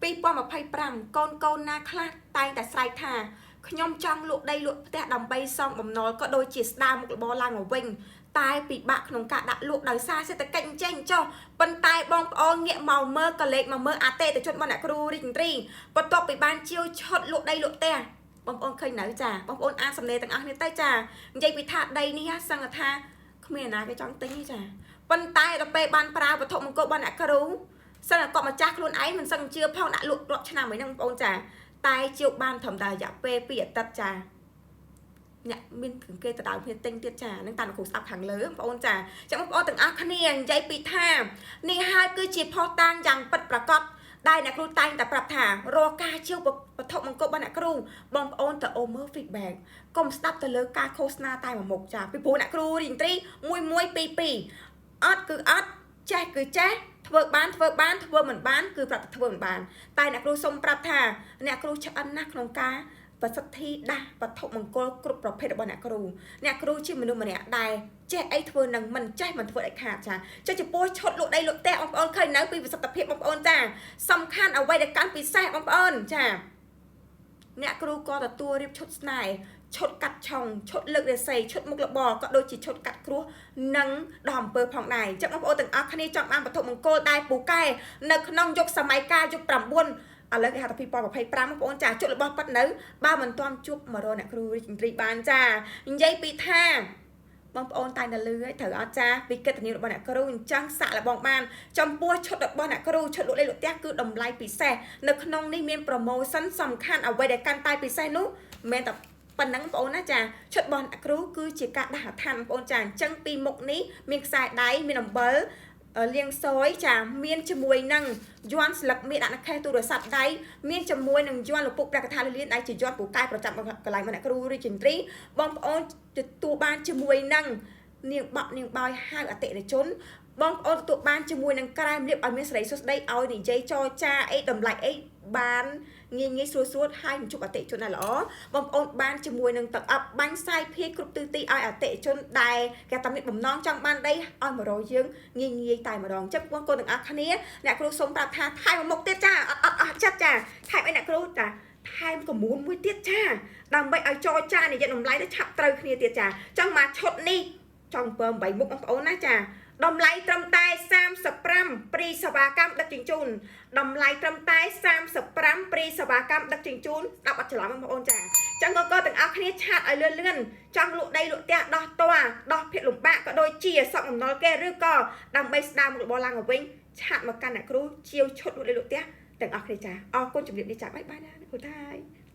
2025កូនកូនណាខ្លះតែងតែស្រែកថាខ្ញុំចង់លក់ដីលក់ផ្ទះដើម្បីសងបំណុលក៏ដូចជាស្ដារមុខរបរឡើងមកវិញតែពិបាកក្នុងការដាក់លក់ដោយសារសេដ្ឋកិច្ចអញ្ចេះចុះប៉ុន្តែបងប្អូនងាកមកមើលក៏លេខមកមើលអតិថិជនរបស់អ្នកគ្រូរាជមន្ត្រីបន្ទាប់ពីបានជាវឈុតលក់ដីលក់ផ្ទះបងប្អូនឃើញនៅចាបងប្អូនអានសំណេរទាំងអស់គ្នាទៅចានិយាយពីថាដីនេះសង្កថាគ្មានណាគេចង់ទិញទេចាប៉ុន្តែដល់ពេលបានប្រើវត្ថុមង្គលរបស់អ្នកគ្រូ សិនតែគាត់ម្ចាស់ខ្លួនឯងមិនសឹងជឿផងដាក់លក់រាប់ឆ្នាំហ្នឹងបងប្អូនចាតែជាវបានត្រឹមតែរយៈពេល2អាទិត្យចាអ្នកមានគេទៅដើមគ្នាទិញទៀតចានឹងតាមគ្រូស្ដាប់ខាងលើបងប្អូនចាចឹងបងប្អូនទាំងអស់គ្នានិយាយពីថានេះហើយគឺជាផុសតាងយ៉ាងពិតប្រាកដដែលអ្នកគ្រូតែងតែប្រាប់ថារាល់ការជាវវត្ថុមង្គលរបស់អ្នកគ្រូបងប្អូនទៅអូមើល feedback កុំស្ដាប់ទៅលើការឃោសនាតែមួយមុខចាពីព្រោះអ្នកគ្រូរៀងត្រី1 1 2 2អត់គឺអត់ចេះគឺចេះធ្វើបានធ្វើបានធ្វើមិនបានគឺប្រាប់តែធ្វើមិនបានតែអ្នកគ្រូសូមប្រាប់ថាអ្នកគ្រូឆ្អិនណាស់ក្នុងការប្រសិទ្ធិដាស់វត្ថុមង្គលគ្រប់ប្រភេទរបស់អ្នកគ្រូអ្នកគ្រូជាមនុស្សម្នាក់ដែលចេះអីធ្វើនឹងមិនចេះមិនធ្វើឲ្យខាតចាចុះចំពោះឈុតលក់ដីលក់ផ្ទះបងប្អូនឃើញនៅពីប្រសិទ្ធភាពបងប្អូនចាសំខាន់អ្វីដែលកាន់ពិសេសបងប្អូនចាអ្នកគ្រូក៏ទទួលរៀបឈុតស្នេហ៍ឈុតកាត់ឆុងឈុតលើករាសីឈុតមុខរបរក៏ដូចជាឈុតកាត់គ្រោះនិងដល់អំពើផងដែរចឹងបងប្អូនទាំងអស់គ្នាចង់បានវត្ថុមង្គលដែលពូកែនៅក្នុងយុគសម័យកាលយុគ9ឥឡូវគេហៅថា2025បងប្អូនចាជុតរបស់ប៉ាត់នៅបើមិនទាន់ជួបមករកអ្នកគ្រូរាជមន្ត្រីបានចានិយាយពីថាបងប្អូនតែនៅលឺហើយត្រូវអត់ចាពីកិត្តិយសរបស់អ្នកគ្រូអញ្ចឹងសាក់លបងបានចំពោះឈុតរបស់អ្នកគ្រូឈុតលក់លេខលក់ផ្ទះគឺតម្លៃពិសេសនៅក្នុងនេះមាន promotion សំខាន់អ្វីដែលកាន់តែពិសេសនោះមិនមែនតែប៉ុណ្ណឹងបងប្អូនណាចាឈុតរបស់អ្នកគ្រូគឺជាការដាស់អាឋានបងប្អូនចាអញ្ចឹងពីមុខនេះមានខ្សែដៃមានអំបិលលាងសយចាមានជាមួយនឹងយ័ន្តស្លឹកមានដាក់នៅខេសទូរស័ព្ទដៃមានជាមួយនឹងយ័ន្តលពុកព្រះកថាលលានដែលជាយ័ន្តពូកែប្រចាំកន្លែងអ្នកគ្រូរាជន្ទ្រីបងប្អូនទទួលបានជាមួយនឹងនាងបក់នាងបោយហៅអតិថិជនបងប្អូនទទួលបានជាមួយនឹងក្រែមលាបឲ្យមានសេរីសុស្ដីឲ្យនិយាយចរចាអីតម្លៃអីបានងាយងាយស្រួលស្រួលហើយនឹងជួបអតិថិជនដែលល្អបងប្អូនបានជាមួយនឹងទឹកអប់បាញ់សាយភាយគ្រប់ទិសទីឲ្យអតិថិជនដែលគេតែមានបំណងចង់បានដីឲ្យមករកយើងងាយងាយតែម្ដងចឹងបងប្អូនទាំងអស់គ្នាអ្នកគ្រូសូមប្រាប់ថាថែមមួយមុខទៀតចាអត់អត់អស់ចិត្តចាថែមអីអ្នកគ្រូចាថែមកមួនមួយទៀតចាដើម្បីឲ្យចរចានិយាយតម្លៃទៅឆាប់ត្រូវគ្នាទៀតចាចឹងមកឈុតនេះចង់7 8មុខបងប្អូនណាចាតម្លៃត្រឹមតែ35ព្រីសេវាកម្មដឹកជញ្ជូនតម្លៃត្រឹមតែ35ព្រីសេវាកម្មដឹកជញ្ជូនស្ដាប់អត់ច្រឡំបងប្អូនចាចឹងក៏ក៏ទាំងអស់គ្នាchat ឲ្យលឿនលឿនចង់លក់ដីលក់ផ្ទះដោះតួដោះភាពលំបាកក៏ដូចជាសក់បំណុលគេឬក៏ដើម្បីស្ដារមុខរបរឡើងមកវិញ chat មកកាន់អ្នកគ្រូជាវឈុតលក់ដីលក់ផ្ទះទាំងអស់គ្នាចាអរគុណជំរាបលាចា bye bye ណាអ្នកគ្រូថៃ។